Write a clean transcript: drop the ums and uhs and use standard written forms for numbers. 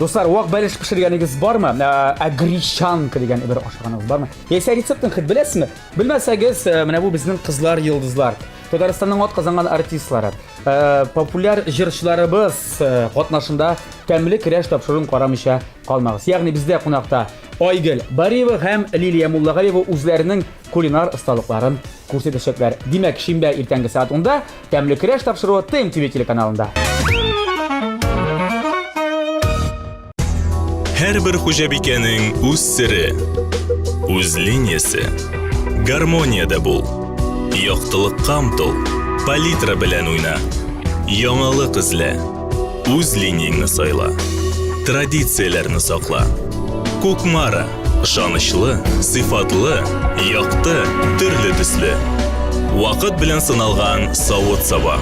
Дуслар, вак бәлеш пешергәнегез бармы? Ә, ә гречанка дигән бер ашаганыгыз бармы? Яисә рецептын хет беләсезме? Белмәсәгез, э, менә бу безнең кызлар йолдызлар. Татарстанның атказанган артистлары, э, популяр җырчыларыбыз э, катнашында тәмле көрәш тапшыруын карамыйча калмагыз. Ягъни бездә кунакта Айгөл Бариева һәм Лилия Муллагалиева үзләренең кулинар осталыкларын күрсәтәчәкләр. Димәк, шимбә иртәнге сәгать 10-да Тәмле көрәш тапшыруы ТМТВ телеканалында. Һәрбер хуҗабикәнең үз сере, үз линиясе. Гармониядә бул. Яктылыкка омтыл. Палитра белән уйна. Яңалык эзлә. Үз линияңне сайла. Традицияләрне сакла. Кукмара. Ышанычлы, сыйфатлы, якты, төрле төсле. Вакыт белән сыналган савыт-саба.